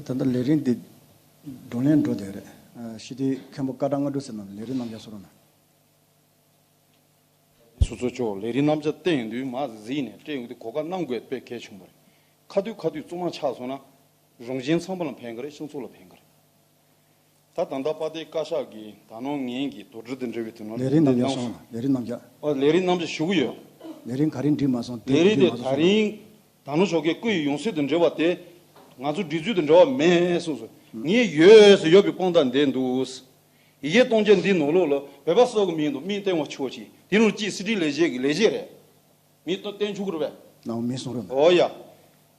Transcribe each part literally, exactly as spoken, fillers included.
ད་ལྟ་ལས་རིམ་འདི་བགྲོ་གླེང་འགྲོ་བསྡད་རེད། ཨ། ཞི་བདེ་མཁན་པོ་སྐར་གྲངས་ལྔ་དྲུག་ཟེར་ནང་ལས་རིམ་རྣམ་གཞག་སོ་རུ་ན། སོ་སོ་ཆོག་ལས་རིམ་རྣམ་གཞག་བསྟན་ཡོང་དུས་མར་གཟིགས་ནས་སྤྲད་ཡོང་དུས་གོ་སྐབས་གནང་དགོས་དཔེ་གལ་ཆེན་པོ་རེད། ཁ་ཐུག་ཁ་ཐུག་གཙང་མ་ཆགས་སོང་ན་རང་བཞིན་ཚང་མ་ལ་ཕན་གི་རེད། སྤྱི་ཚོགས་ལ་ཕན་གི་རེད། ད་ད་ལྟ་དཔལ་ལྡན་བཀའ་ཤག་གིས་ད་ནང་ངན་གྱི་དོགས་འདྲི་དང་འབྲེལ་བའི་དོན་ལ་ལས་རིམ་འདི་ཡང་སོང་། ལས་རིམ་རྣམ་གཞག་ཨ། ལས་རིམ་རྣམ་གཞག་ཞུ་གི་ཡོད། ལས་རིམ་ག་རེ་འགྲིག་མ་སོང་། ལས་རིམ་དེ་ད་རིང་ད་ནང་ཞོགས་ཀས་བསྐོས་ཡོང་སྲིད་དང་འབྲེལ་བ་དེ་ང་ཚོ་སྒྲིག་འཛུགས་དང་འབྲེལ་བ་མེད་གསུངས་སོང་། ངས་ཡོད་ཟེར་ཡོད་པའི་དཔང་རྟགས་འདི་འདུག། ཡི་གེ་གཏོང་རྒྱུ་འདི་ནང་ལོགས་ལ་བོད་པ་སོགས་ཀྱི་མིང་དང་མིང་བསྟན་པ་ཆོག་ཅིག་དེ་ནང་གཅིག་སྲིད་ཁྲིའི་ལས་བྱེད་ཀྱི་ལས་བྱེད་རེད། མིང་བསྟན་ཆོག་གི་རེད་པས། ནའོ་མིང་གསུང་རོགས་གནང་། ཨོ་ཡ།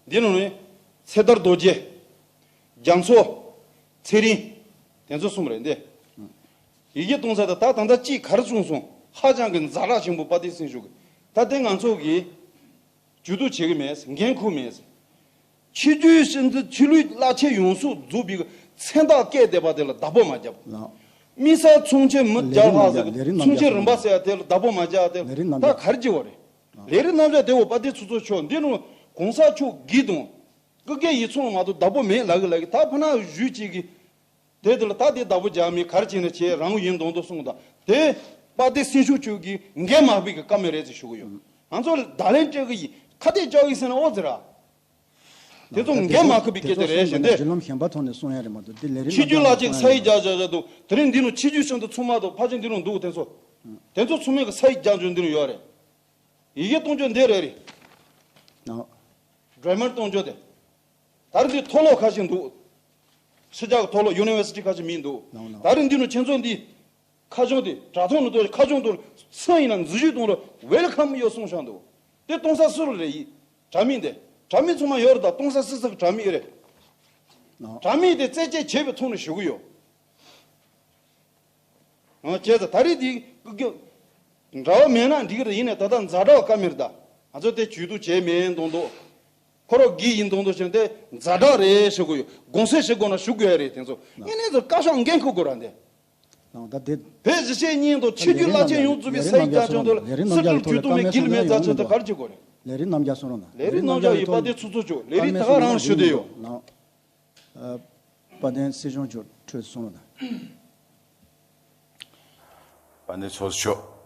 འདི་ནང་ནས་ཚེ་ཐར་རྡོ་རྗེ། རྒྱ་མཚོ། ཚེ་རིང་། དེ་ཚོ་གསུམ་རེད་འདི། ཡི་གེ་གཏོང་ས་དེ་ད་ད་ལྟ་གཅིག་ག་རེ་གསུངས་སོང་། ཧ་ཅང་གི་ཛ་དྲག་ཆེན་པོ་དཔལ་ལྡན་སྲིད་གཞུང་གིས། ད་དེ་ང་ཚོ་གིས་ཇུས་གཏོགས་བྱེད་ཀྱི་མེད། འགན་འཁུར་མེད། ཕྱི་རྒྱལ་སྤྱི་ཚོགས་ཆོས་ལུགས་བླ་ཆེན་ཡོངས་སུ་རྫོགས་པའི་མཚན་རྟགས་བཀལ་བསྡད་པ་དེ་ལ་བདག་པོ་མ་བརྒྱབ། ལགས། དམིགས་བསལ་ཚོང་ཆེན་མི་ལས་རིམ་རྣམ་གཞག་ཟེར་ལས་རིམ་རྣམ་ཚོང་ཆེན་རིམ་པ་གཞག་ཟེར་ཡ་དེ་ལ་བདག་པོ་མ་བརྒྱབ་དེ་ལས་རིམ་རྣམ་ད་གཞག་ག་རེ་བྱེད་པ་རེད། ལགས། ལས་རིམ་རྣམ་གཞག་དེ་འོ་དཔལ་ལྡན་ཚོགས་གཙོ་མཆོག་འདི་ནང་གོང་ས་མཆོག་གིས་དང་། སྐུ་སྒེར་ཡིག་ཚང་མ་གཏོགས་བདག་པོ་མེད་ལབ་གི་ལབ་གི། ད་ཕ་ན་ཞུས་གཅིག་གིས། དེ་དེ་ལ་ད་དེ་བདག་པོ་རྒྱག་མི་ག་རེ་བྱས་ན་བྱས་རང་ཡིན་མདོག་མདོག་གསུངས་དང་། དེ་དཔལ་ལྡན་སྲིད་སྐྱོང་མཆོག་གིས་འགན་མ་འཁུར་བའི་ཀ་མེད་རེད་ཅེས་ཞུ་གི་ཡོད། ང་ཚོ་ལ་བརྡ་ལན་སྤྲད་གི་ཡིན། ཁ་གཏད་གཅོག་གི་ཟེར་ན་ཨོ་ཙི་ར། དེ་ཚོ་འགན་མ་འཁུར་བའི་སྐད་ཆ་རེད་ཞེས་འདི། བརྒྱུད་ལམ་གཞན་པ་ཐོག་ནས་གསུང་ཡ་རེད་མ་གཏོགས་འདི་ལས་རིམ་ཕྱི་རྒྱུད་བླ་ཆེན་ས་ཡིག་རྒྱག་བྱ་བྱ་འདུག། དེ་རིང་འདི་ནང་ཕྱི་རྒྱུད་ཤིན་ཏུ་ཚང་མ་དང་ཕལ་ཆེར་འདི་ནང་འདུག། དེ་ཚོ་དེ་ཚོ་ཚང་མས་གི་ས་ཡིག་རྒྱག་རྒྱུ་འདི་ནང་ཡོད་རེད། ཡི་གེ་གཏོང་རྒྱུ་འདི་རེད་རེད། ནའོ། སྒྲོལ་མར་གཏོང་རྒྱུ་དེ། ད་རེས་འདི་མཐོ་སློབ་ཁ་ཤས་འདུག། ཕྱི་རྒྱལ་གྱི་མཐོ་སློབ་ཡུ་ནི་ཝར་སི་ཊི་ཁ་ཤས་མིན་འདུག། ནའོ་ནའོ། ད་རེས་འདི་ནང་ཁྱེད་ཚོ་འདི་ཁ་བྱང་དེ་དྲ་ཐོག་ནས་གཏོང་། ཁ་བྱང་གཏོང་། སུ་ཡིན་ན་འཛུལ་ཞུགས་གཏོང་རོགས། ཝེལ་ཁམ་ཡོད་གསུངས་བཞག་འདུག། དེ་གཏོང་ས་སུ་རུ་རེད་ཡིན། དྲ་མིག་དེ། དྲ་མིག་ཚང་མ་ཡོད་རེད། ད་གཏོང་ས་སུ་སུ་གི་དྲ་མིག་རེད། ནའོ། དྲ་མིག་དེ་རྩད་གཅོད་བྱས་པའི་ཐོག་ནས་ཞུ་གི་ཡོད། ཨ། བྱས་ཙང་ད་རེས་འདི་འདྲ་བ་མེད་ན་འགྲིག་གི་རེད། ཡིན་ནའི་ད་ལྟ་ཛ་དྲག་ཀ་མེད་རེད་ད། ང་ཚོ་དེ་ཇུས་གཏོགས་བྱས་མེད་མདོག་མདོག། ཁོ་རང་གི་ཡིན་མདོག་མདོག་བྱས་དེ་ཛ་དྲག་རེད་ཞུ་གི་ཡོད། དགོངས་སེལ་ཞུ་དགོས་ན་ཞུ་དགོས་རེད། དེ་ཚོ་དངོས་གནས་ཚོ་བཀའ་ཤག་འགན་འཁུར་དགོས་ར་འདི། ནའོ་ད་དེ། བོད་གཞིས་བྱེས་གཉིས་དང་ཕྱི་རྒྱུད་བླ་ཆེན་ཡོངས་རྫོགས་པའི་ས་ཡིག་རྒྱག་ཆོག་འདུག་ལ། སྲིད་སྐྱོང་ཇུས་གཏོགས་མེད་དགེ་ལས་མེད་རྩ་ཆེན་དེ་ག་རེ་བྱེད་དགོས་རེད། ལས་རིམ་རྣམ་གཞག་སོང་རོགས་གནང་། ལས་རིམ་རྣམ་གཞག་ཡིན་པ་དེ་ཚོགས་གཙོ་མཆོག། ལས་རིམ་ད་ག་རང་ཞུ་བསྡད་ཡོད། ནའོ། ཨ། དཔལ་ལྡན་སྲིད་སྐྱོང་མཆོག་འཕྲོས་གསུང་རོགས་གནང་། དཔལ་ལྡན་ཚོགས་གཙོ་མཆོག།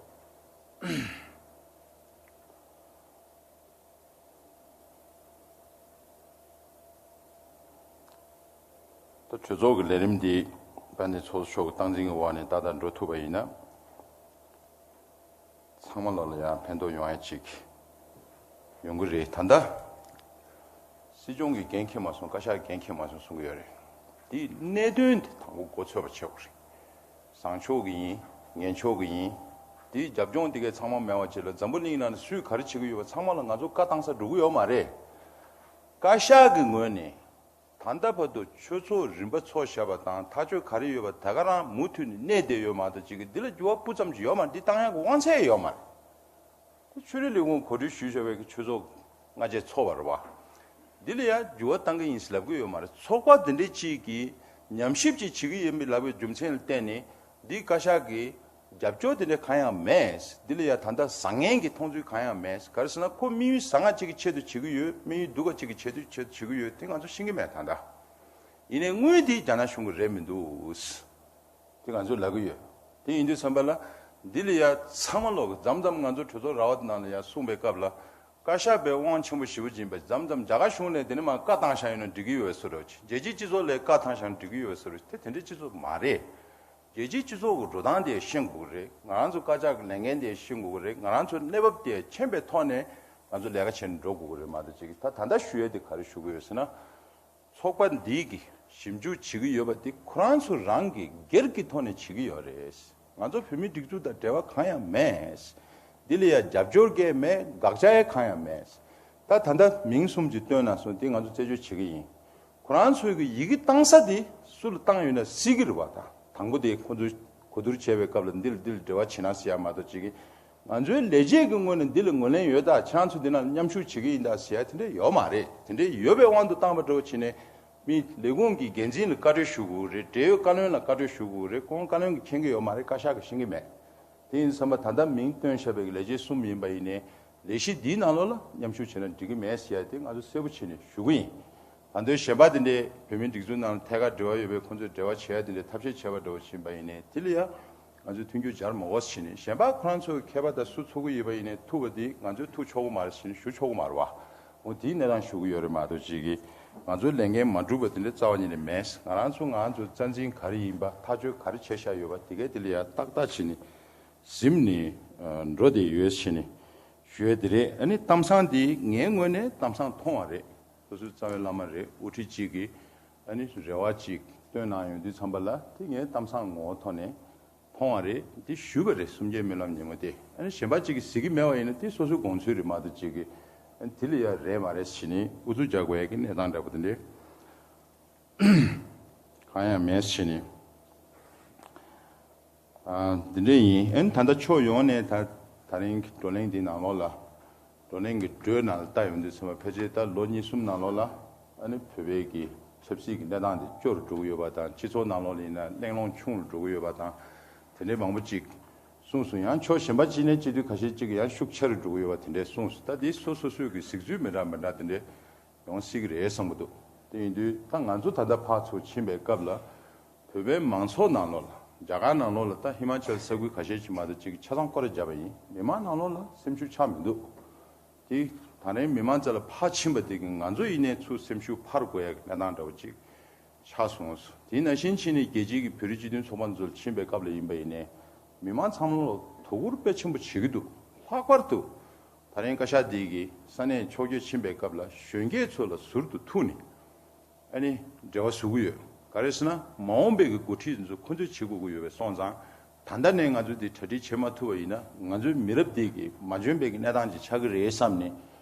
ད་གྲོས་ཚོགས་ཀྱི་ལས་རིམ་འདི་དཔལ་ལྡན་ཚོགས་གཙོ་མཆོག་གི་སྟངས་འཛིན་གྱི་འོག་ནས་ཏག་ཏག་འགྲོ་ཐུབ་པ་ཡིན་ན། ཚང་མ་ལོག་ལ་ཡང་ཕན་ཐོགས་ཡོང་ཡ་ཅིག་ཡོང་གི་རེད། ད་ལྟ་སྲིད་སྐྱོང་གིས་འགན་འཁྱེར་མ་སོང་། བཀའ་ཤག་གིས་འགན་འཁྱེར་མ་སོང་གསུང་གི་ཡོད་རེད། དེའི་གནད་དོན་དེ་དང་པོ་མགོ་ཚོད་པ་བྱེད་དགོས་རེད། བཟང་ཕྱོགས་ཀྱི་ཡིན། ངན་ཕྱོགས་ཀྱི་ཡིན། དེའི་རྒྱབ་ལྗོངས་དེ་གའི་ཚང་མ་མེད་པ་བྱས་ལ་འཛམ་བུ་གླིང་ནང་ནས་སུས་ག་རེ་བྱེད་ཀྱི་ཡོད་པ་ཚང་མ་ལ་ང་ཚོ་བཀའ་བཏང་ས་འགྲོ་གི་ཡོད་མ་རེད། བཀའ་ཤག་གི་ངོས་ནས། ད་ལྟ་བར་དུ་ཆོས་ཚོགས་རིམ་པ་ཚོགས་བཞག་པ་དང་ཐག་གཅོད་ག་རེ་ཡོད་པ་ད་ག་རང་མུ་མཐུད་ནས་གནས་བསྡད་ཡོད་མ་གཏོགས་ཅིག་གི་འདི་ལ་འགྱུར་བ་སྤུ་ཙམ་ཅིག་ཡོད་མ་རེད། འདི་བཏང་ཡག་གི་དབང་ཚད་ཡོད་མ་རེད། ད་ཆོས་རིག་ལས་ཁུངས་གོ་སྒྲིག་ཞུས་བཞག་པའི་ཆོས་ཚོགས་སྔ་རྗེས་ཚོགས་པ་རེད་བ། འདི་ལ་ཡང་འགྱུར་བ་བཏང་གི་ཡིན་ཟེར་ལབ་གི་ཡོད་མ་རེད། ཚོགས་པ་འདི་འདྲའི་ཅིག་གིས་ཉམས་ཞིབ་ཅིག་བྱེད་ཀྱི་ཡིན་པའི་ལབ་པའི་རྒྱུ་མཚན་ལ་བརྟེན་ནས་འདི་བཀའ་ཤག་གིས། རྒྱབ་སྐྱོར་དེ་འདྲ་གང་ཡང་མེད། འདི་ལ་ཡ་ད་ལྟ་བཟང་ངན་གྱི་མཐོང་ཚུལ་གང་ཡང་མེད། ག་རེ་ཟེར་ན་ཁོ་དམིགས་ཡུལ་བཟང་ང་གཅིག་གི་ཆེད་དུ་བྱེད་ཀྱི་ཡོད། དམིགས་ཡུལ་སྡུག་ག་གཅིག་གི་ཆེད་དུ་ཆེད་དུ་བྱེད་ཀྱི་ཡོད། དེ་ང་ཚོ་ཤེས་ཀྱི་མེད་ད་ལྟ། ཡིན་ནའི་དངུལ་དེ་རྒྱ་ནག་གཞུང་གི་རེད་མི་འདུག། དེ་ང་ཚོས་ལབ་ཀྱི་ཡོད། དེ་ཡིན་དུས་ཙམ་པ་ལ་འདི་ལ་ཡ་ཚང་མ་ལོག་གི་མཚམས་མཚམས་ང་ཚོ་གྲོས་ཚོགས་ར་བ་དེ་ནང་ལ་ཡ་གསུངས་པའི་སྐབས་ལ། བཀའ་ཤག་པའི་དབང་ཆེན་པོ་ཞེ་པོ་ཅིག་ཡིན་པ་མཚམས་མཚམས་རྒྱ་གར་གཞུང་ནས་དེ་ནས་མར་བཀའ་བཏང་བཞག་ཡོད་ན་འགྲིག་གི་ཡོད་པའི་བཟོ་འདྲ་ཅིག། རྒྱལ་སྤྱིའི་སྤྱི་ཚོགས་ལ་བཀའ་བཏང་བཞག་ན་འགྲིག་གི་ཡོད་པའི་བཟོ་འདྲ་ཅིག། དེ་དེ་འདྲའི་སྤྱི་ཚོགས་མ་རེད། རྒྱལ་སྤྱིའི་སྤྱི་ཚོགས་ཀྱི་འགྲོ་སྟངས་དེ་ཤེས་དགོས་ཀྱི་རེད། ང་རང་ཚོ་བཀའ་ཤག་གི་ལས་འགན་དེ་ཤེས་དགོས་ཀྱི་རེད། ང་རང་ཚོ་གནས་བབ་དེ་མཁྱེན་པའི་ཐོག་ནས་ང་ཚོ་ལས་ཀ་བྱས་ནས་འགྲོ་དགོས་ཀྱི་རེད་མ་གཏོགས་ཅིག། ད་ད་ལྟ་ཞུ་ཡས་དེ་ག་རེ་ཞུ་གི་ཡོད་ཟེར་ན། ཚོགས་པ་འདིས་ཀྱི་ཞིབ་འཇུག་བྱེད་ཀྱི་ཡོད་པ་དེ་ཁོ་རང་ཚོ་རང་གི་སྒེར་གྱི་ཐོག་ནས་བྱེད་ཀྱི་ཡོད་རེད། ང་ཚོ་བོད་མིའི་སྒྲིག་འཛུགས་དང་འབྲེལ་བ་གང་ཡང་མེད། འདི་ལ་ཡ་རྒྱབ་སྐྱོར་གང་ཡང་མེད། དགག་བྱ་ཡང་གང་ཡང་མེད། ད་ད་ལྟ་མིང་གསུམ་གྱི་བཏོན་ན་སོང་དེ་ང་ཚོ་རྩད་གཅོད་བྱེད་ཀྱི་ཡིན། ཁོ་རང་ཚོའི་གི་ཡི་གེ་བཏང་ས་དེ་སུ་ལ་བཏང་ཡོད་ན་གཟིགས་ཀྱི་རེད་བ། ད་དང་པོ་དེ་ཁོ་ཚོས་གོ་བསྡུར་བྱས་པའི་སྐབས་ལ་འདི་ལ་འདི་ལ་འབྲེལ་བ་བྱེད་ན་ཟེར་ཡ་མ་གཏོགས་ཅིག་གི། ང་ཚོའི་ལས་བྱེད་ཀྱི་ངོས་ནས་འདི་ལ་ངོས་ལེན་ཡོད། ད་ཁྱེད་རང་ཚོ་འདི་ན་མཉམ་ཞུགས་བྱེད་ཀྱི་ཡིན་ད་ཟེར་ཡ་དེ་འདྲ་ཡོད་མ་རེད། དེ་འདྲ་ཡོད་པའི་དབང་དུ་བཏང་བ་འདྲ་བོ་བྱས་ནས་མི་ལས་ཁུངས་ཀྱི་འགན་འཛིན་ལ་བཀའ་འཁྲོལ་ཞུ་དགོས་རེད། འབྲེལ་ཡོད་བཀའ་བློན་ལ་བཀའ་འཁྲོལ་ཞུ་དགོས་རེད། ཁོང་བཀའ་བློན་གྱིས་མཁྱེན་གྱི་ཡོད་མ་རེད། བཀའ་ཤག་གིས་ཤེས་ཀྱི་མེད། དེ་ཡིན་དུས་ཙམ་པ་ད་ལྟ་མིང་བཏོན་བཞག་པའི་ལས་བྱེད་གསུམ་ཡིན་པ་ཡིན་ནའི་ལས་གཞི་འདིའི་ནང་ལོགས་ལ་མཉམ་ཞུགས་བྱས་ན་འགྲིག་གི་མེད་ཟེར་ཡ་དེ་ང་ཚོ་གསལ་པོ་བྱས་ནས་ཞུ་གི་ཡིན། ད་དུང་གཞན་པ་དེ་འདྲའི་བོད་མིའི་སྒྲིག་འཛུགས་ནང་ཐད་ཀར་འབྲེལ་བ་ཡོད་པའི་ཁོང་ཚོས་འབྲེལ་བ་བྱེད་ཡ་དེ་འདྲའི་ཐབས་ཤེས་བྱས་པ་འདྲ་བོ་ཕྱིན་པ་ཡིན་ནའི་དེ་ལ་ཡང་ང་ཚོས་མཐུན་འགྱུར་སྦྱར་མ་དགོས་ཕྱིན་ནས། གཞན་པ་ཁོ་རང་ཚོའི་མཁས་པ་དང་སུ་ཚོགས་ཀྱི་ཡོད་པ་ཡིན་ནའི་ཐུག་པ་དེ་ང་ཚོས་ཐུག་ཆོག་གི་མ་རེད་ཕྱིན་ནས་ཞུ་ཆོག་གི་མ་རེད་བ། འོ་དེའི་གནས་སྟངས་ཞུ་གི་ཡོད་རེད་མ་གཏོགས་ཅིག་གིས་ང་ཚོའི་ལས་འགན་མ་འགྲུབ་པ་དེ་འདྲའི་རྩ་བ་ཉིད་ནས་མེད། ང་རང་ཚོ་ང་ཚོ་རྩ་འཛིན་ག་རེ་ཡིན་པ། ཐག་གཅོད་ག་རེ་བྱས་བཞག་ཡོད་པ་དེ་གའི་དེ་ལ་ཡང་ཏག་ཏག་བྱས་ནས་གཟིམ་ནས་འགྲོ་བསྡད་ཡོད་ཕྱིན་ནས་ཞུ་ཡ་དེ་རེད། ཨ་ནི་གཏམ་བཟང་འདི་ངའི་ངོས་ནས་གཏམ་བཟང་མཐོང་བ་རེད། སོ་སོའི་རྩ་བའི་བླ་མ་རེད། དབུ་ཁྲིད་ཅིག་གིས་ཨ་ནི་རེ་བ་ཅིག་བཏོན་གནང་ཡོང་དུས་ཙམ་པ་ལ་དེ་ངའི་གཏམ་བཟང་ངོ་བོ་ཐོག་ནས་མཐོང་བ་རེད། འདི་ཞུས་པ་རེད། གསུམ་བརྒྱད་སྨོན་ལམ་ཉིན་མོ་དེ། ཨ་ནི་གཞན་པ་ཅིག་གིས་གཟིགས་ཀྱི་མེད་པ་ཡིན་ན་དེ་སོ་སོའི་དགོངས་ཚུལ་རེད་མ་གཏོགས་ཅིག་གིས་ཨ་ནི་དེ་ལ་ཡ་རེད་མ་རེད་ཟེར་ནས་ཨུ་ཚུགས་རྒྱག་དགོས་ཡ་གི་གནས་སྟངས་འདྲ་པོ་དེ་འདྲས་གང་ཡང་མེད་ཟེར་ནས། ཨ། འདི་འདྲས་ཡིན། ཨ་ནི་ད་ལྟ་ཕྱོགས་ཡོངས་ནས་ད་ད་རིང་གི་བགྲོ་གླེང་འདི་ནང་ལོགས་ལ། བགྲོ་གླེང་གི་འགྲོས་ནང་ལ་ལྟ་ཡོང་དུས་ཙམ་པ་ཕལ་ཆེར་ད་ལོ་གཉིས་གསུམ་ནང་ལོགས་ལ་ཨ་ནི་བོད་པའི་གི་ཆབ་སྲིད་ཀྱི་གནས་སྟངས་འདི་སྐྱོ་རུ་འགྲོ་གི་ཡོད་པ་དང་། སྤྱི་ཚོགས་ནང་ལོགས་ལ་ཡིན་ན་གླེང་སློང་ཆུང་རུ་འགྲོ་གི་ཡོད་པ་དང་། དེ་འདྲའི་མང་པོ་ཅིག་གསུངས་སོང་། ཡང་ཕྱོགས་གཞན་པ་ཅིག་ནས་བྱེད་དུས་ཁ་ཤས་ཅིག་ཡང་ཤུགས་ཆེ་རུ་འགྲོ་གི་ཡོད་པ་དེ་འདྲས་གསུངས་སོང་། ད་འདི་སོ་སོ་སོའི་གི་གཟིགས་ཚུལ་མི་འདྲ་མི་འདྲ་དེ་འདྲས་ཡོང་སྲིད་ཀྱི་རེད་བསམ་གྱི་འདུག་དེ་ཡིན་དུས་ད་ང་ཚོ་ད་ལྟ་ཕར་ཚུར་ཕྱིན་པའི་སྐབས་ལ་བོད་པའི་མང་ཚོགས་ནང་ལོགས་ལ། རྒྱ་གར་ནང་ལོགས་ལ་ད་ཧི་མ་ཅལ་ས་ཁུལ་ཁ་ཤས་ཅིག་མ་གཏོགས་ཅིག་ཆ་ཚང་སྐོར་ར་བརྒྱབ་པ་ཡིན། མི་མང་ནང་ལོགས་ལ་སེམས་ཤུགས་ཆག་མི་འདུག་དེ་ད་རིང་མི་མང་རྩ་ལ་ཕར་ཕྱིན་པ་དེ་གིས་ང་ཚོ་ཡིན་ནའི་ཚུར་སེམས་ཤུགས་འཕར་དགོས་ཡ་གི་གནས་སྟངས་འདྲ་བོ་ཅིག་ཆགས་སོང་། དེ་ནང་བཞིན་ཕྱིན་ནས་རྒྱལ་སྤྱིའི་གི་བོད་རིགས་སྤྱི་མཐུན་ཚོགས་པ་ཚོར་ཕྱིན་པའི་སྐབས་ལ་ཡིན་པ་ཡིན་ནའི་མི་མང་ཚང་མ་ལ་དོ་ཁུར་དཔེ་ཆེན་པོ་བྱེད་ཀྱི་འདུག་ལྷག་པར་དུ་ད་རིང་བཀའ་ཤག་འདི་གིས་ས་གནས་ཕྱོགས་བསྐྱོད་ཕྱིན་པའི་སྐབས་ལ་གཞོན་སྐྱེས་ཚོ་ལ་ཟུར་དུ་ཐུག་ནས་ཨ་ནི་འབྲེལ་བ་བཟོ་གི་ཡོད། ག་རེ་ཟེར་ན་མ་འོངས་པའི་གི་འགོ་ཁྲིད་ཚོ་ཁོ་ཚོས་བྱེད་དགོས་ཀྱི་ཡོད་པའི་སོང་ཙང་། ད་ལྟ་ནས་ང་ཚོས་འདི་གྲ་སྒྲིག་བྱེད་མ་ཐུབ་པ་ཡིན་ན་ང་ཚོའི་མི་རབས་འདི་གི་མ་འཇོན་པའི་གི་གནས་སྟངས་ཅིག་ཆགས་ཀྱི་རེད་བསམ་ནས།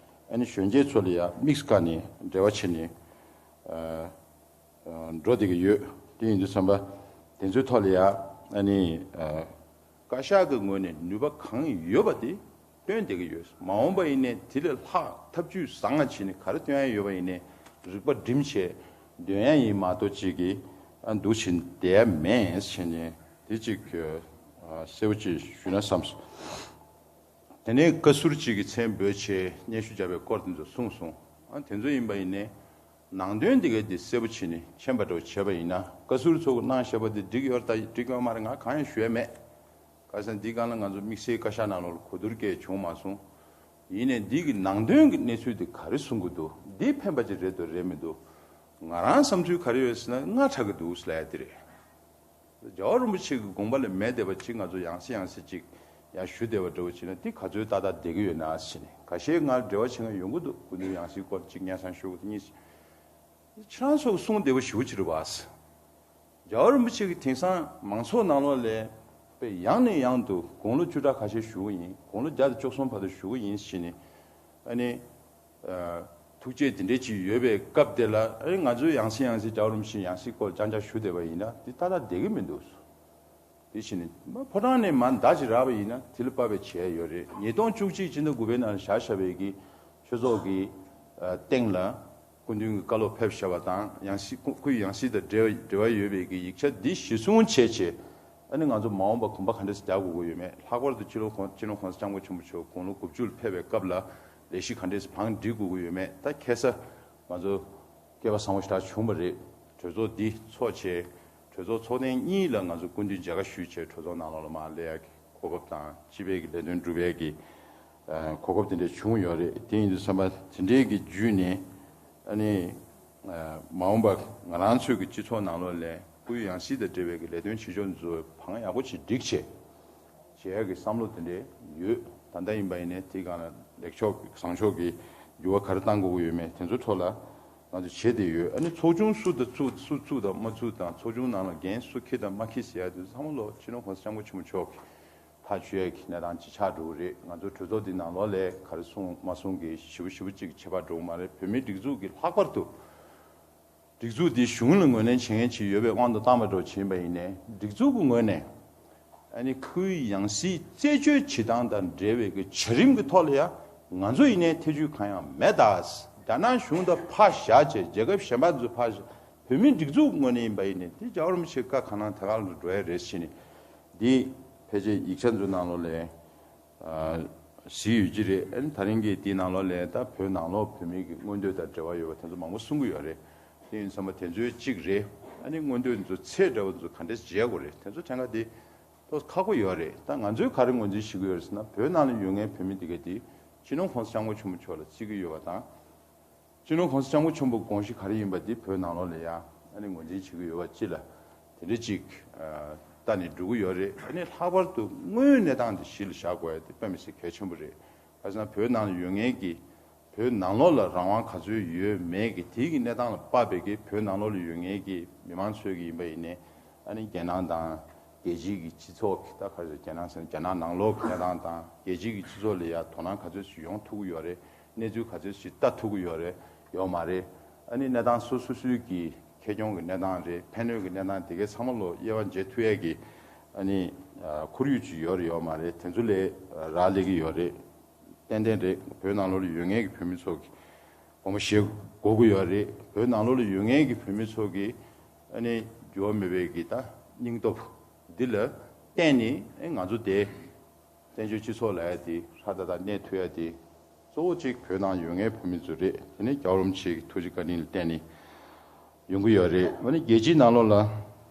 ཨ་ནི་གཞོན་སྐྱེས་ཚོ་ལ་ཡང་དམིགས་སུ་བཀར་ནས་འབྲེལ་བ་བྱས་ནས། ཨ། འགྲོ་བསྡད་ཀྱི་ཡོད། དེ་ཡིན་དུས་ཙམ་པ་དེ་ཚོའི་ཐོག་ལ་ཡང་ཨ་ནི་བཀའ་ཤག་གི་ངོས་ནས་ནུས་པ་གང་ཡོད་པ་དེ་བཏོན་བསྡད་ཀྱི་ཡོད། མ་འོངས་པ་ཡིན་ནའི་དེ་ལས་ལྷག་ཐབས་ཇུས་བཟང་ང་བྱས་ནས་ག་རེ་བཏོན་ཡ་ཡོད་པ་ཡིན་ནའི་རིག་པ་སྒྲིམ་བྱས་འདོན་ཡ་ཡིན་མ་གཏོགས་ཅིག་གིས་ཨ་འདུག་བྱས་བསྡད་ཡ་མེད་བྱས་ནས་དེ་ཅིག་གསལ་པོ་ཅིག་ཞུས་ན་བསམས་སོང་། དེ་ནས་བཀའ་ཟུར་གཅིག་གིས་མཚན་འབོད་བྱས་སྙན་ཞུ་བརྒྱབ་པའི་སྐོར་དེ་ཚོ་གསུངས་སོང་། ཨ་དེ་ཚོ་ཡིན་པ་ཡིན་ནའི་ནང་དོན་འདི་གའི་འདི་གསལ་པོ་བྱས་ནས་མཁྱེན་པ་འདྲ་བོ་བྱས་པ་ཡིན་ན། བཀའ་ཟུར་ཚོ་གིས་གནང་བཞག་པ་འདི་འགྲིག་ཡོད་དང་འགྲིག་ཡོད་མ་རེད་ང་གང་ཡང་ཞུ་ཡ་མེད། ག་རེ་ཟེར་ན་འདིའི་སྒང་ལ་ང་ཚོ་དམིགས་བསལ་བཀའ་ཤག་ནང་ལོགས་ལ་གོ་བསྡུར་སྐད་བྱུང་མ་སོང་། ཡིན་ནའི་འདི་གི་ནང་དོན་གྱི་གནས་ཚུལ་འདི་ག་རེ་གསུང་གི་འདུག་འདི་ཕན་པ་ཅིག་རེད་འདུག་རེད་མི་འདུག་ང་རང་བསམ་ཚུལ་ག་རེ་ཡོད་ཟེར་ན་སྔ་དྲགས་ཀྱི་འདུག་ལབ་ཡ་འདི་རེད། རྒྱལ་བ་རིན་པོ་ཆེ་གི་དགོངས་པ་ལས་མེད་བསྡད་པ་ཅིག་ང་ཚོ་ཡང་སེ་ཡང་སེ་ཅིག་ཡང་ཞུ་བསྡད་པ་འདྲ་བོ་བྱས་ན་འདི་ག་ཚོད་ཏག་ཏག་བསྡད་ཀྱི་ཡོད་ན་ཟེར་ནས། ཁ་ཤས་ང་འབྲེལ་བ་བྱེད་མཁན་ཡོང་གི་འདུག་སྐུ་མདུན་ཡང་སེའི་སྐོར་གཅིག་སྙན་སེང་ཞུ་དགོས་དེ་གཉིས། ཁྱེད་རང་ཚོ་གི་གསུང་བདེ་པོ་ཞེ་པོ་ཅིག་རེད་བ། རྒྱལ་བ་རིན་པོ་ཆེ་གིས་དེང་སང་མང་ཚོགས་ནང་ལོགས་ལ་དཔེ་ཡང་ནས་ཡང་དུ་དགུང་ལོ་བཅུ་ཕྲག་ཁ་ཤས་བཞུགས་པ་ཡིན། དགུང་ལོ་བརྒྱ་དང་བཅུ་གསུམ་བར་དུ་བཞུགས་པ་ཡིན་ཟེར་ནས། ཨ་ནི། ཨ། ཐུགས་བསྐྱེད་དེ་འདྲས་ཅིག་ཡོད་པའི་སྐབས་དེ་ལ་ཨ་ནི་ང་ཚོས་ཡང་སེ་ཡང་སེ་རྒྱལ་བ་རིན་པོ་ཆེ་ཡང་སེའི་སྐོར་རྐྱང་རྐྱང་ཞུ་བསྡད་པ་ཡིན་ན་འདི་ཏག་ཏག་བསྡད་ཀྱི་མི་འདུག་དེ་བཞིན་ཕོ་བྲང་ནས་མར་མདའ་ཅིག་རག་པ་ཡིན་ན་དེ་ལ་དཔག་པའི་བྱེད་ཡ་ཡོད་རེད། ཉིས་སྟོང་བཅུ་གཅིག་སྤྱི་ཟླ་དགུ་པའི་ནང་བཞག་བཞག་པའི་གི་ཆོས་ཚོགས་ཀྱི་ཨ་སྟེང་ལ་སྐུ་མདུན་གྱིས་བཀའ་སློབ་ཕེབས་བཞག་པ་དང་ཡང་སྲིད་སྐུ་སྐུའི་ཡང་སྲིད་དང་འབྲེལ་བ་འབྲེལ་བ་ཡོད་པའི་གི་ཡིག་ཆ་འདི་གཞིར་བཟུང་བྱས་བྱས། ཨ་ནི་ང་ཚོ་མ་འོངས་པ་གོམ་པ་ག་འདྲས་སེ་རྒྱག་དགོས་ཀྱི་ཡོད་མེད། ལྷག་པར་དུ་སྤྱི་ལོ་གོང་སྤྱི་ནོར་༸གོང་ས་༸སྐྱབས་མགོན་ཆེན་པོ་མཆོག་དགུང་ལོ་དགུ་བཅུ་ལ་ཕེབས་པའི་སྐབས་ལ་ལས་གཞི་ག་འདྲས་སེ་བང་སྒྲིག་དགོས་ཀྱི་ཡོད་མེད། ད་ཁ་སང་ང་ཚོ་སྐལ་བ་བཟང་པོ་ཞེ་དྲག་བྱུང་བ་རེད། གྲོས་ཚོགས་འདི་ཚོགས་བྱས། གྲོས་ཚོགས་ཚོགས་ཐེངས་གཉིས་ལ་ང་ཚོ་སྐུ་མདུན་མཇལ་ཁ་ཞུས་བྱས་གྲོས་ཚོགས་ནང་ལོགས་ལ་མར་སླེབས་ཡག་གི་གོ་སྐབས་དང་སྤྱི་པའི་གི་ལས་དོན་སྒྲུབ་ཡག་གི་ཨ་གོ་སྐབས་དེ་འདྲས་བྱུང་ཡོད་རེད། དེ་ཡིན་དུས་ཙམ་པ་དེ་འདྲའི་གི་བརྒྱུད་ནས་ཨ་ནི་ཨ་མ་འོངས་པ་ང་རང་ཚོའི་གི་སྤྱི་ཚོགས་ནང་ལོགས་ལ་སྐུའི་ཡང་སྲིད་དང་འབྲེལ་བའི་གི་ལས་དོན་བྱེད་ཕྱོགས་ཚོ་བང་ཡག་པོ་ཅིག་སྒྲིག་བྱས་བྱེད་ཡག་གི་བསམ་བློ་དེ་འདྲས་ཡོད། ད་ལྟ་ཡིན་པ་ཡིན་ནའི་དེའི་སྒང་ལ་ལེགས་ཕྱོགས་བཟང་ཕྱོགས་ཀྱི་འགྱུར་བ་ག་རེ་གཏང་དགོས་ཀྱི་ཡོད་མེད་དེ་ཚོའི་ཐོག་ལ་ང་ཚོ་བྱེད་བསྡད་ཡོད། ཨ་ནི་ཚོགས་ཆུང་སུ་དང་ཚུགས་སུ་ཚུགས་དང་མ་ཚུགས་དང་ཚོགས་ཆུང་ནང་ལ་འགན་སུ་འཁྱེར་དང་མ་འཁྱེར་ཟེར་ཡ་དེ་ཚོ་ཚང་མ་ལོ་སྤྱི་ནོར་༸གོང་ས་༸སྐྱབས་མགོན་ཆེན་པོ་མཆོག་གིས་ཐག་གཅོད་ཡ་གི་གནས་སྟངས་ཅིག་ཆགས་འགྲོ་གི་རེད། ང་ཚོ་གྲོས་ཚོགས་འདི་ནང་ལོགས་ལ་ག་རེ་གསུངས་མ་གསུངས་གི་ཞེ་པོ་ཞེ་པོ་ཅིག་ཁྱད་པར་འགྲོ་གི་མ་རེད། བོད་མིའི་སྒྲིག་འཛུགས་ཀྱི་ལྷག་པར་དུ་སྒྲིག་འཛུགས་འདི་གཞུང་ལ་ངོས་ལེན་བྱེད་མཁན་ཅིག་ཡོད་པའི་དབང་དུ་བཏང་བ་འདྲ་བོ་བྱས་པ་ཡིན་ནའི་སྒྲིག་འཛུགས་ཀྱི་ངོས་ནས་ཨ་ནི་སྐུའི་ཡང་སྲིད་རྩད་གཅོད་བྱེད་སྟངས་དང་འབྲེལ་བའི་གི་བྱ་རིམ་གྱི་ཐོག་ལ་ཡང་ང་ཚོ་ཡིན་ནའི་ཐེ་བྱུས་གང་ཡང་མེད། ད་རྒྱ་ནག་གཞུང་དང་ཕར་བཞག་བྱས་རྒྱལ་ཁབ་གཞན་པ་ཚོ་ཕར་བཞག་བོད་མིའི་སྒྲིག་འཛུགས་ངོས་ནས་ཡིན་པ་ཡིན་ནའི་དེ་རྒྱལ་བ་རིན་པོ་ཆེའི་བཀའ་གང་གནང་དེ་ག་ལ་འགྲོ་ཡ་རེད་ཟེར་ནས་འདི་ཕལ་ཆེར་ཡིག་ཆ་ཚོའི་ནང་ལོགས་ལ་ཨ་གཟིགས་ཡོད་ཀྱི་རེད། ཨ་ནི་ད་རིང་གི་འདི་ནང་ལོགས་ལ་ད་བོད་ནང་ལོགས་བོད་མི་གི་མངོན་འདོད་དང་འབྲེལ་བ་ཡོད་པ་དེ་ཚོ་མང་པོ་གསུང་གི་ཡོད་རེད། དེ་ཡིན་ཙམ་པ་དེ་ཚོའི་གཅིག་རེད། ཨ་ནི་མངོན་འདོད་ཚོ་ཚད་འདྲ་བ་ཚོ་ག་འདྲས་བྱེད་དགོས་རེད། དེ་ཚོ་ཐད་ཀ་དེ་ཏོག་ཁག་པོ་ཡོད་རེད། ད་ང་ཚོས་ག་རེ་ངོས་འཛིན་བྱེད་ཀྱི་ཡོད་རེད་ཟེར་ན། བོད་ནང་ལ་ཡོད་མཁན་བོད་མི་དེ་ག་དེ་སྤྱི་ནོར་༸གོང་ས་༸སྐྱབས་མགོན་ཆེན་པོ་མཆོག་ལ་བརྩི་གི་ཡོད་པ་དང་། སྤྱི་ནོར་༸གོང་ས་༸སྐྱབས་མགོན་ཆེན་པོའི་དགོངས་གཞི་ག་རེ་ཡིན་པ་དེ་བོད་ནང་ལོགས་ལ་ཡང་ཨ་ནི་ངོས་འཛིན་བྱེད་ཀྱི་ཡོད་པ་ཅིག་ལ་དེ་འདྲ་ཅིག་ལྟ་ནས་འགྲོ་གི་ཡོད་རེད། ཨ་ནི་ལྷག་པར་དུ་དངོས་ཡོད་གནས་སྟངས་དེ་གཞི་ལ་བཞག་དགོས་ཡ་དེ་དཔེ་མི་སྲིད་གལ་ཆེན་པོ་རེད། ག་ཟེར་ན་བོད་ནང་ལ་ཡོད་མཁན་གྱི་བོད་ནང་ལོགས་ལ་རང་དབང་ག་ཚོད་ཡོད་མེད་ཀྱི་དེའི་གི་གནས་སྟངས་ལ་དཔག་པའི་གི་བོད་ནང་ལོགས་ལ་ཡོད་མཁན་གྱི་མི་མང་ཚོས་གི་ཡིན་པ་ཡིན་ནའི། ཨ་ནི་རྒྱལ་ནང་དང་རྒྱལ་སྤྱིའི་གི་སྤྱི་ཚོགས་ཀྱི་ད་ག་རེ་ཟེར། རྒྱལ་ནང་ཟེར་ན་རྒྱལ་ནང་ནང་ལོགས་ཀྱི་གནས་སྟངས་དང་རྒྱལ་སྤྱིའི་གི་སྤྱི་ཚོགས་ལ་ཡ་དོ་སྣང་ག་ཚོད་ཅིག་ཡོང་ཐུབ་ཀྱི་ཡོད་རེད། གནས་ཚུལ་ག་ཚོད་ཅིག་ལྟ་ཐུབ་ཀྱི་ཡོད་རེད། ཡོད་མ་རེད། ཨ་ནི་གནས་སྟངས་སོ་སོ་སོའི་གི་ཁེ་གྱོང་གི་གནས་སྟངས་རེད། ཕན་གནོད་ཀྱི་གནས་སྟངས་དེ་གའི་ཚང་མ་ལོ་དབྱེ་བ་འབྱེད་ཐུབ་ཡས་ཀྱི་ཨ་ནི་ཁོར་ཡུག་ཅིག་ཡོད་རེད་ཡོད་མ་རེད། དེ་ཚོ་ལས་རག་ལས་ཀྱི་ཡོད་རེད། ཏན་ཏན་རེད། བོད་ནང་ལོགས་ལ་ཡོད་མཁན་གྱི་བོད་མི་ཚོ་གི་དགོངས་པ་བཞེས་དགོས་ཀྱི་ཡོད་རེད། བོད་ནང་ལོགས་ལ་ཡོད་མཁན་གྱི་བོད་མི་ཚོ་གི་ཨ་ནི་འགྱུར་བ་མེད་པའི་གི་ད་སྙིང་སྟོབས་འདི་ལ་བརྟེན་ནས་ཨེ་ང་ཚོ་དེ་བཙན་བྱོལ་སྤྱི་ཚོགས་ལ་ཡ་དེ་ཧྲ་ཏག་ཏག་གནས་ཐུབ་ཡ་དེ་གཙོ་བོ་གཅིག་བོད་ནང་ཡོད་མཁན་བོད་མི་ཚོ་རེད། དེ་ནས་རྒྱལ་བ་རིན་པོ་ཆེ་གི་ཐུགས་རྗེ་བཀའ་དྲིན་ལ་བརྟེན་ནས་ཡོང་གི་ཡོད་རེད། ཨ་ནི་རྒྱལ་སྤྱིའི་ནང་ལོགས་ལ་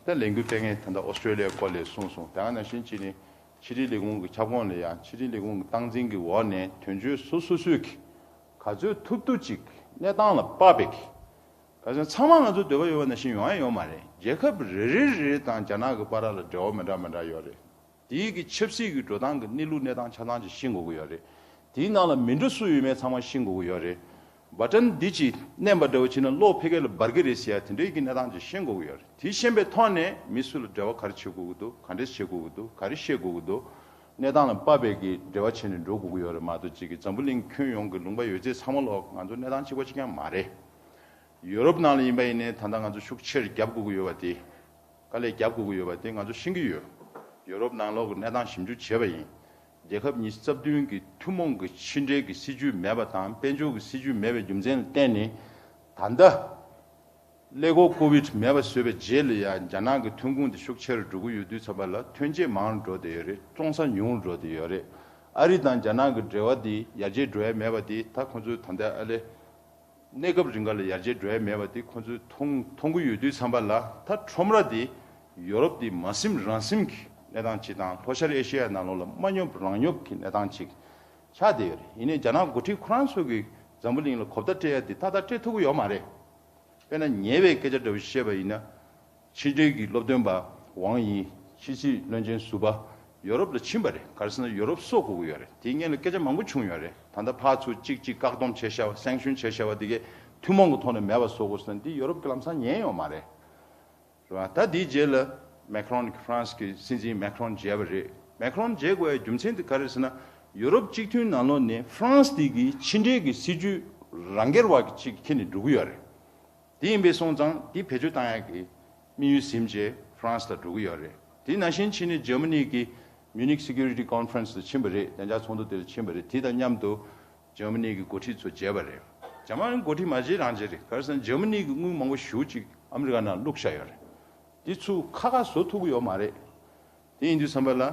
ད་ལས་འགུལ་སྤེལ་མཁན་ད་ལྟ་ཨོ་སི་ཀྲོ་ལི་ཡའི་སྐོར་ལ་གསུངས་སོང་། དེ་ག་ནང་བཞིན་བྱས་ནས་ཕྱི་དྲིལ་ལས་ཁུངས་ཀྱི་ཁྱབ་ཁོངས་ལ་ཡང་ཕྱི་དྲིལ་ལས་ཁུངས་ཀྱི་སྟངས་འཛིན་གྱི་འོག་ནས་དོན་གཅོད་སོ་སོ་སོས་ཀྱི་ག་ཚོད་ཐུབ་ཐུབ་ཅིག་གནས་སྟངས་ལ་དཔག་པའི་གི་ག་ཚོད་ཚང་མ་ང་ཚོ་འདོད་པ་ཡོད་པ་ནང་བཞིན་ཡོང་ཡ་ཡོད་མ་རེད། རྒྱལ་ཁབ་རེ་རེ་རེ་རེ་དང་རྒྱ་ནག་གི་བར་ལ་འབྲེལ་བ་མི་འདྲ་མི་འདྲ་ཡོད་རེད། དེའི་གི་ཆབ་སྲིད་ཀྱི་འགྲོ་སྟངས་ཀྱི་གནས་ལུགས་གནས་སྟངས་ཆ་ཚང་ཅིག་ཤེས་དགོས་ཀྱི་ཡོད་རེད། དེའི་ནང་ལ་མི་འགྲོ་སུ་ཡོད་མེད་ཚང་མ་ཤེས་དགོས་ཀྱི་ཡོད་རེད། བ་ཊན་འདི་ཅིག་མནན་པ་འདྲ་བོ་བྱས་ན་གློག་ཕ་གི་ལ་འབར་གི་རེད་ཟེར་ཡ་དེ་འདྲའི་གི་གནས་སྟངས་ཅིག་ཤེས་དགོས་ཀྱི་ཡོད་རེད། དེ་ཤེས་པའི་ཐོག་ནས་མི་སུ་ལ་འབྲེལ་བ་ག་རེ་བྱེད་དགོས་ཀྱི་འདུག་ག་འདྲས་བྱེད་དགོས་ཀྱི་འདུག་ག་རེ་བཤད་དགོས་ཀྱི་འདུག་གནས་སྟངས་ལ་དཔག་པའི་གི་འབྲེལ་བ་བྱས་ནས་འགྲོ་དགོས་ཀྱི་ཡོད་རེད་མ་གཏོགས། གཅིག་གི་འཛམ་བུ་གླིང་ཁྱོན་ཡོངས་ཀྱི་ལུང་པ་ཡོད་ཚད་ཚང་མ་ལོག་ང་ཚོ་གནས་སྟངས་གཅིག་པ་གཅིག་རྐྱང་མ་རེད། ཡུ་རོབ་ནང་ལ་ཡིན་པ་ཡིན་ནའི་ད་ལྟ་ང་ཚོ་ཤུགས་ཆེར་རྒྱབ་དགོས་ཀྱི་ཡོད་པ་དེ། དཀའ་ལས་རྒྱབ་དགོས་ཀྱི་ཡོད་པ་དེ་ང་ཚོ་ཤེས་ཀྱི་ཡོད། ཡུ་རོབ་ནང་ལོགས་ཀྱི་གནས་སྟངས་ཞིབ་འཇུག་བྱས་པ་ཡིན། རྒྱལ་ཁབ་ཉི་ཤུ་རྩ་བདུན་གྱི་ཐུན་མོང་གི་ཕྱི་འབྲེལ་གྱི་སྲིད་ཇུས་མེད་པ་དང་དཔལ་འབྱོར་གྱི་སྲིད་ཇུས་མེད་པའི་རྒྱུ་མཚན་ལ་བརྟེན་ནས། ད་ལྟ་ཀླད་ཀོར་ཀོ་བིད་མེད་པ་བཟོས་པའི་རྗེས་ལ་ཡང་རྒྱ་ནག་གི་ཐོན་ཁུངས་དེ་ཤུགས་ཆེ་རུ་འགྲོ་གི་ཡོད་དུས་ཙམ་པ་ལ་ཐོན་སྐྱེད་མང་རུ་འགྲོ་བསྡད་ཡོད་རེད། བཙོང་ས་ཉུང་རུ་འགྲོ་བསྡད་ཡོད་རེད། ཨ་རི་དང་རྒྱ་ནག་གི་འབྲེལ་བ་དེ་ཡར་རྒྱས་འགྲོ་ཡ་མེད་པ་དེ་ད་ཁོང་ཚོས་ད་ལྟ་ཨ་ལས། གནས་སྐབས་རིང་ག་ལ་ཡར་རྒྱས་འགྲོ་ཡ་མེད་པ་དེ་ཁོང་ཚོས་མཐོང་མཐོང་གི་ཡོད་དུས་ཙམ་པ་ལ། ད་ཁྲོམ་ར་དེ་ཡོ་རོབ་དེ་མ་སེམས་རང་སེམས་ཀྱི་གནས་སྟངས་ཅིག་དང་། ལྷོ་ཤར་ཨེ་ཤེ་ཡ་ནང་ལོགས་ལ་མ་སྙོབ་རང་སྙོབ་ཀྱི་གནས་སྟངས་ཅིག་ཆགས་བསྡད་ཡོད་རེད། ཡིན་ནའི་རྒྱ་ནག་འགོ་ཁྲིད་ཁོ་རང་ཚོ་གིས་འཛམ་བུ་གླིང་ལ་གོ་བརྡ་སྤྲད་ཡ་དེ་ཏག་ཏག་སྤྲད་ཐུབ་ཀྱི་ཡོད་མ་རེད། དཔེར་ན་ཉེ་བའི་སྐད་ཆ་འདྲ་བོ་བཤད་པ་ཡིན་ན། ཕྱི་འབྲེལ་གྱི་སློབ་སྟོན་པ་ཝང་དབྱི། ཕྱི་སྲིད་བློན་ཆེན་ཟུར་པ་ཡོ་རོབ་ལ་ཕྱིན་པ་རེད། ག་རེ་ཟེར་ན་ཡོ་རོབ་བཟོ་དགོས་ཀྱི་ཡོད་རེད། དེའི་སྔོན་ལ་སྐད་ཆ་མང་པོ་བྱུང་ཡོད་རེད། ད་ལྟ་ཕར་ཚུར་གཅིག་གཅིག་བཀག་སྡོམ་བྱས་བཞག་པ། སེང་ཤུན་བྱས་བཞག་པ་དེ་གས་ཐུན་མོང་གི་ཐོག་ནས་མེད་པ་བཟོ་དགོས་ཟེར་ན། འདི་ཡོ་རོབ་ཀྱི་ལམ་སང་ཉན་ཡོད་མ་རེད། རེད་བ། ད་དེའི་རྗེས་ལ་མེ་ཁ་རོན་གྱི་ཧྥ་རན་སི་གི་སྲིད་འཛིན་མེ་ཁ་རོན་མཇལ་བ་རེད། མེ་ཁ་རོན་མཇལ་དགོས་ཡའི་རྒྱུ་མཚན་དེ་ག་རེ་ཟེར་ན། ཡོ་རོབ་སྤྱི་མཐུན་ནང་ལོགས་ནས་ཧྥ་རན་སི་དེ་གི་ཕྱི་འབྲེལ་གྱི་སྲིད་ཇུས་རང་སྒེར་བ་གི་ཅིག་ཁྱེར་ནས་འགྲོ་གི་ཡོད་རེད། དེ་ཡིན་པས་སོང་ཙང་དེ་བེད་སྤྱོད་བཏང་ཡག་གི་དམིགས་ཡུལ་ཟིན་བྱས་ཧྥ་རན་སི་ལ་འགྲོ་གི་ཡོད་རེད། དེ་ནང་བཞིན་ཕྱིན་ནས་ཇར་མ་ནི་གི་མིའུ་ནིག་སི་ཀུ་རི་ཊི་ཀོན་ཕ་རེན་སི་ལ་ཕྱིན་པ་རེད། བདེ་འཇགས་ཚོགས་འདུ་དེ་ལ་ཕྱིན་པ་རེད། དེ་དང་མཉམ་དུ་ཇར་མ་ནི་གི་འགོ་ཁྲིད་ཚོ་མཇལ་བ་རེད། ཇར་མ་ནི་འགོ་ཁྲིད་མ་མཇལ་རང་མཇལ་རེད། ག་རེ་ཟེར་ན་ཇར་མ་ནི་གི་དངུལ་མང་པོ་ཞེ་པོ་ཅིག་ཨ་མི་རི་ཀ་ནང་བླུགས་བཞག་ཡོད་རེད། དེ་ཚུར་ཁ་ཁ་བཟོ་ཐུབ་ཀྱི་ཡོད་མ་རེད། དེ་ཡིན་དུས་ཙམ་པ་ལ།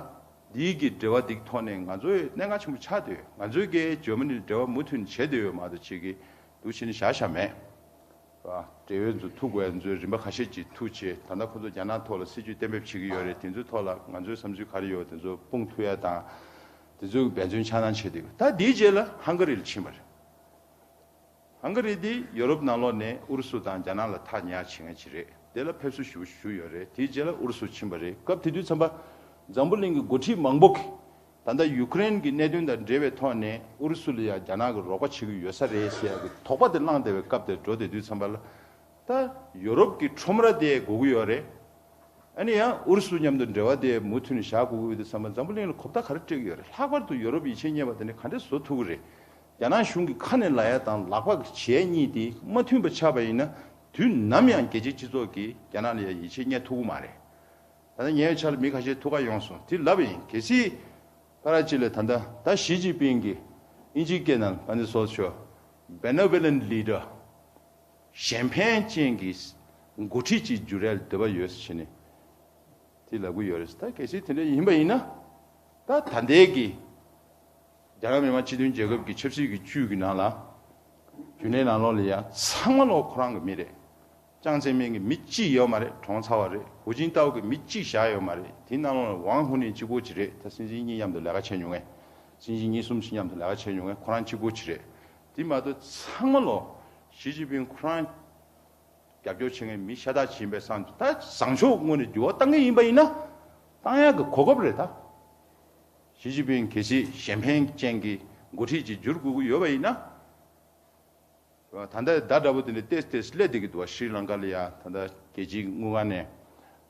འདིའི་གི་འབྲེལ་བ་འདི་ཐོག་ནས་ང་ཚོའི་གནད་འགག་ཆེན་པོ་ཆགས་བསྡད་ཡོད། ང་ཚོའི་གི་ཇར་མ་ནི་འབྲེལ་བ་མུ་མཐུད་ནས་བྱས་བསྡད་ཡོད་མ་གཏོགས་ཅིག་གི་འདུག་བྱས་ནས་བཞག་བཞག་མེད། རེད་བ། འབྲེལ་ཡོད་ཚོ་ཐུག་དགོས་ཡ་ཚོའི་རིམ་པ་ཁ་ཤས་ཅིག་ཐུག་བྱས། ད་ལྟ་ཁོ་ཚོ་རྒྱ་ནག་ཐོག་ལ་སྲིད་ཇུས་གཏན་འབེབས་བྱེད་ཀྱི་ཡོད་རེད། དེ་ཚོའི་ཐོག་ལ་ང་ཚོའི་བསམ་ཚུལ་ག་རེ་ཡོད་དེ་ཚོ་སྤུངས་ཐུབ་ཡ་དང་། དེ་ཚོའི་འབད་བརྩོན་ཆ་ཚང་བྱས་བསྡད་ཡོད། ད་འདིའི་རྗེས་ལ་ཧང་ག་རི་ལ་ཕྱིན་པ་རེད། ཧང་ག་རི་འདི་ཡོ་རོབ་ནང་ལོགས་ནས་ཨུ་རུ་སུ་དང་རྒྱ་ནག་ལ་ཐག་ཉེ་བ་བྱེད་མཁན་ཅིག་རེད། དེ་ལ་ཕེབས་བསུ་ཞུ་ཞུས་ཡོད་རེད། དེའི་རྗེས་ལ་ཨུ་རུ་སུ་ཕྱིན་པ་རེད། སྐབས་དེ་དུས་ཙམ་པ་འཛམ་བུ་གླིང་གི་འགོ་ཁྲིད་མང་པོ་གིས་ད་ལྟ་ཡུ་ཀེ་རེན་གྱི་གནད་དོན་དང་འབྲེལ་བའི་ཐོག་ནས་ཨུ་རུ་སུ་ལ་ཡང་རྒྱ་ནག་གིས་རོགས་པ་བྱེད་ཀྱི་ཡོད་ས་རེད་ཟེར་ཡག་གི་དོགས་པ་དེ་བསླངས་བསྡད་པའི་སྐབས་དེར་འགྲོ་བསྡད་དུས་ཙམ་པ་ལ། ད་ཡོ་རོབ་ཀྱི་ཁྲོམ་ར་དེ་དགོས་ཀྱི་ཡོད་རེད། ཨ་ནི་ཡང་ཨུ་རུ་སུ་མཉམ་དུ་འབྲེལ་བ་དེ་མུ་མཐུད་ནས་བཞག་དགོས་ཀྱི་ཡོད་དུས་ཙམ་པ་འཛམ་བུ་གླིང་ལ་གོ་བརྡ་ག་རེ་སྤྲད་ཀྱི་ཡོད་རེད། ལྷག་པར་དུ་ཡོ་རོབ་ཡིད་ཆེས་རྙེད་པ་དེ་ནི་ག་འདྲས་བཟོ་ཐུབ་ཀྱི་རེད། རྒྱ་ནག་གཞུང་གི་ཁ་ནས་ལབ་ཡ་དང་ལག་པ་གིས་བྱེད་ཡ་གཉིས་དེ་མ་མཐུན་པ་ཆགས་པ་ཡིན་ན། དུས་ནམ་ཡང་རྒྱལ་སྤྱིའི་སྤྱི་ཚོགས་ཀྱིས་རྒྱ་ནག་ལ་ཡ་ཡིད་ཆེས་རྙེད་ཐུབ་ཀྱི་མ་རེད། ད་ལྟ་ཉེ་བའི་ཆར་ལ་མི་ཁ་ཤས་ཐུག་ག་ཡོང་སོང་། དེ་ལབ་པ་ཡིན། གལ་སྲིད་ཕར་ཅིག་ལ་ད་ལྟ་ད་ཞི་ཅིན་ཕིང་གིས་དབྱིན་ཇིའི་སྐད་ནང་ཕན་ཚུན་སོགས་ཆོས་benevolent leader གཞན་ཕན་ཅན་གྱི་འགོ་ཁྲིད་ཅིག་འགྱུར་ཡ་ལ་འདོད་པ་ཡོད་ཟེར་ནས་དེ་ལབ་ཀྱི་ཡོད་རེད། ད་གལ་སྲིད་དེ་འདྲ་ཡིན་པ་ཡིན་ན། ད་ད་ལྟའི་གི་རྒྱ་ནག་མི་དམངས་སྤྱི་མཐུན་རྒྱལ་ཁབ་ཀྱི་ཆབ་སྲིད་ཀྱི་བཅུད་ཀྱི་ནང་ལ། རྒྱུན་ལས་ནང་ལོགས་ལ་ཡ་ཚང་མ་ལོག་ཁོ་རང་གི་མི་རེད། ཅང་ཙེ་མིན་གྱི་མི་གཅིག་ཡོད་མ་རེད། གྲོངས་ཚར་བ་རེད། ཧུའུ་ཅིན་ཏའོ་གི་མི་གཅིག་བཞག་ཡོད་མ་རེད། དེ་ནང་ལོགས་ལ་ཝང་ཧུ་ནིང་གཅིག་པོ་ཅིག་རེད། ད་སྲིད་འཛིན་གཉིས་མཉམ་དུ་ལས་ཀ་བྱས་མྱོང་ངས། སྲིད་འཛིན་གཉིས་གསུམ་ཅིག་མཉམ་དུ་ལས་ཀ་བྱས་མྱོང་ངས། ཁོ་རང་གཅིག་པོ་ཅིག་རེད། དེ་མ་གཏོགས་ཚང་མ་ལོ་ཞི་ཅིན་ཕིང་ཁོ་རང་རྒྱབ་སྐྱོར་བྱེད་མཁན་མི་ཤ་སྟག་ཅིག་ཡིན་པའི་བསམ། ད་བཟང་ཕྱོགས་ངོས་ནས་འགྱུར་བ་གཏང་གི་ཡིན་པ་ཡིན་ན། གཏང་ཡག་གི་གོ་སྐབས་རེད་ད། ཞི་ཅིན་ཕིང་གལ་སྲིད་གཞན་ཕན་ཅན་གྱི་འགོ་ཁྲིད་ཅིག་འགྱུར་དགོས་ཀྱི་ཡོད་པ་ཡིན་ན། ད་ལྟ་ཟླ་འདྲ་པོ་དེ་འདྲ་ཏེས་ཏེས་སླེབས་བསྡད་ཀྱི་འདུག་བ། ཤྲི་ལང་ཀ་ལ་ཡ་ད་ལྟ་རྒྱལ་སྤྱིའི་དངུལ་ཁང་ནས་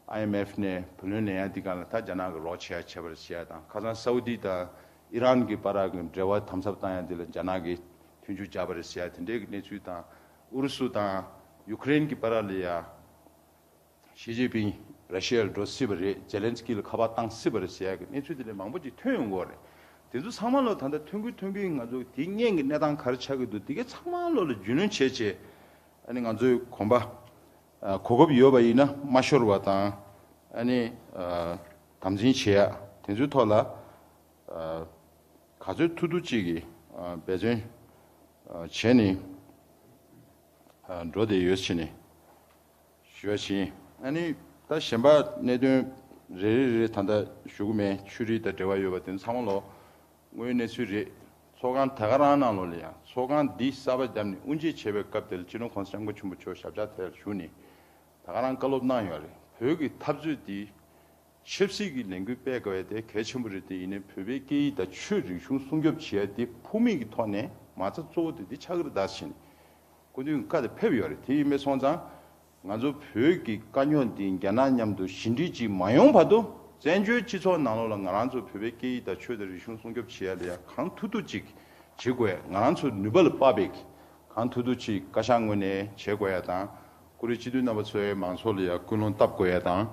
ཨའི་ཨེམ་ཨེཕ་ནས་བུ་ལོན་ལེན་ཡ་འདི་ག་ལ་ད་རྒྱ་ནག་གི་རོགས་བྱེད་ཡ་བྱས་པ་རེད་ཟེར་ཡ་དང་། ཁ་སང་སའུ་ཌི་དང་ཨི་རན་གྱི་བར་གྱི་འབྲེལ་བ་དམ་ཟབ་བཏང་ཡ་འདི་ལ་རྒྱ་ནག་གིས་མཐུན་འགྱུར་བྱས་པ་རེད་ཟེར་ཡ་དེ་འདྲའི་གི་གནས་ཚུལ་དང་། ཨུ་རུ་སུ་དང་ཡུ་ཀེ་རེན་གྱི་བར་ལ་ཡ། ཞི་ཅིན་ཕིང་ར་ཤི་ཡར་འགྲོ་སྲིད་པ་རེད། ཛེ་ལན་སི་ཀི་ལ་ཁ་པར་བཏང་སྲིད་པ་རེད་ཟེར་ཡག་གི་གནས་ཚུལ་དེ་འདྲ་མང་པོ་ཅིག་ཐོན་ཡོང་གི་ཡོད་རེད། དེ་ཚོ་ཚང་མ་ལོ་ད་ལྟ་ཐོན་གི་ཐོན་གི་ང་ཚོ་དེ་སྔོན་གྱི་གནས་སྟངས་ག་རེ་ཆགས་ཀྱི་འདུག་དེ་གའི་ཚང་མ་ལོ་ལ་རྒྱུས་ལོན་བྱས་བྱས། ཨ་ནི་ང་ཚོའི་གོམ་པ་ཨ་གོ་སྐབས་ཡོད་པ་ཡིན་ན་མ་ཤོར་བ་དང་། ཨ་ནི་ཨ་དམ་འཛིན་བྱེད་ཡ་དེ་ཚོའི་ཐོག་ལ་ཨ་ག་ཚོད་ཐུབ་ཐུབ་ཅིག་གིས་ཨ་འབད་བརྩོན་ཨ་བྱས་ནས་ཨ་འགྲོ་བསྡད་ཡོད་ཟེར་ནས་ཞུ་བ་བྱིན། ཨ་ནི་ད་གཞན་པ་གནད་དོན་རེ་རེ་རེ་རེ་ད་ལྟ་ཞུ་གི་མེད། ཆོས་རིག་དང་འབྲེལ་བ་ཡོད་པ་དེ་ཚང་མ་ལོ་དངོས་ཡོད་གནས་ཚུལ་རེད། ཚོགས་ཁང་ད་ག་རང་ནང་ལོགས་ལ་ཡང་ཚོགས་ཁང་འདི་གསར་པ་བརྒྱབ་ནས་དབུ་འབྱེད་བྱས་པའི་སྐབས་དེ་ལ་སྤྱི་ནོར་གོང་ས་སྐྱབས་མགོན་ཆེན་པོ་མཆོག་ཞབས་བཀྱག་དེར་བཞུགས་ནས་ད་ག་རང་བཀའ་སློབ་གནང་ཡོད་རེད། བོད་ཀྱི་འཐབ་རྩོད་འདི་ཆབ་སྲིད་ཀྱི་ལས་འགུལ་སྤེལ་དགོས་ཡ་དེ་གལ་ཆེན་པོ་རེད། དེ་ཡིན་ནའི་བོད་པའི་སྐད་ཡིག་དང་ཆོས་རིག་གཞུང་སྲུང་སྐྱོབ་བྱེད་ཡ་དེ་ཕུགས་དམིགས་ཀྱི་ཐོག་ནས་མ་རྩ་གཙོ་བོ་དེ་འདི་ཆགས་ཀྱི་རེད་ད་ཟེར་ནས་སྐུ་མདུན་གྱི་བཀའ་དེ་ཕེབས་ཡོད་རེད། དེ་ཡིན་པས་སོང་ཙང་ང་ཚོ་བོད་ཀྱི་དཀའ་རྙོག་འདི་རྒྱ་ནག་མཉམ་དུ་ཞི་འགྲིག་ཅིག་མ་ཡོང་བར་དུ་བཙན་བྱོལ་སྤྱི་ཚོགས་ནང་ལོགས་ལ་ང་རང་ཚོ་བོད་པའི་སྐད་ཡིག་དང་ཆོས་དང་རིག་གཞུང་སྲུང་སྐྱོབ་བྱེད་ཡ་ལ་ཡ་གང་ཐུབ་ཐུབ་ཅིག་བྱེད་དགོས་ཡ། ང་རང་ཚོ་ནུས་པ་ལ་དཔག་པའི་གང་ཐུབ་ཐུབ་ཅིག་བཀའ་ཤག་ངོས་ནས་བྱེད་དགོས་ཡ་དང་། ཀུ་རེ་སྤྱི་འཐུས་རྣམ་པ་ཚོས་མང་ཚོགས་ལ་ཡ་ཀུན་སློང་བཏབ་དགོས་ཡ་དང་